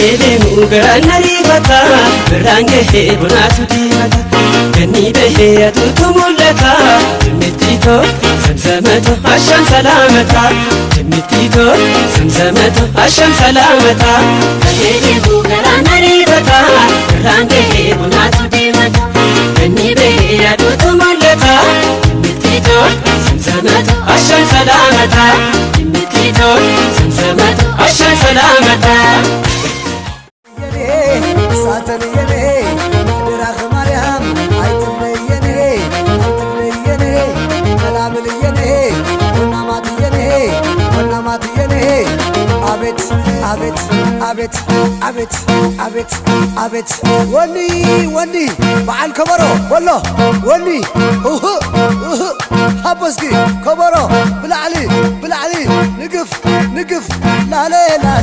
Bahee deemu garaan ariifata, birraan gahee bonaatu diimata. Ganni bahee aduutu mul'ata, jimmittiitoo zamzamato ashaan salaamata. Jimmittiitoo zamzamato ashaan salaamata. Bahee deemu garaan ariifata, birraan gahee bonaatu diimata. Ganni bahee aduutu mul'ata, jimmittiitoo zamzamato ashaan salaamata. Jimmittiitoo zamzamato ashaan salaamata. ሳተንየኔ ድራኽ ማርያም ኣይትፍለየኔ፣ ኣይትፍለየኔ፣ መላምልየኔ፣ ወናማትየኔ፣ ወናማትየኔ። አቤት አቤት አቤት አቤት አቤት አቤት፣ ወኒ ወኒ በዓል ከበሮ ወሎ ወኒ እህ እህ ሃቦስኪ ከበሮ ብላዕሊ ብላዕሊ ንግፍ ንግፍ ላሌ ላሌ።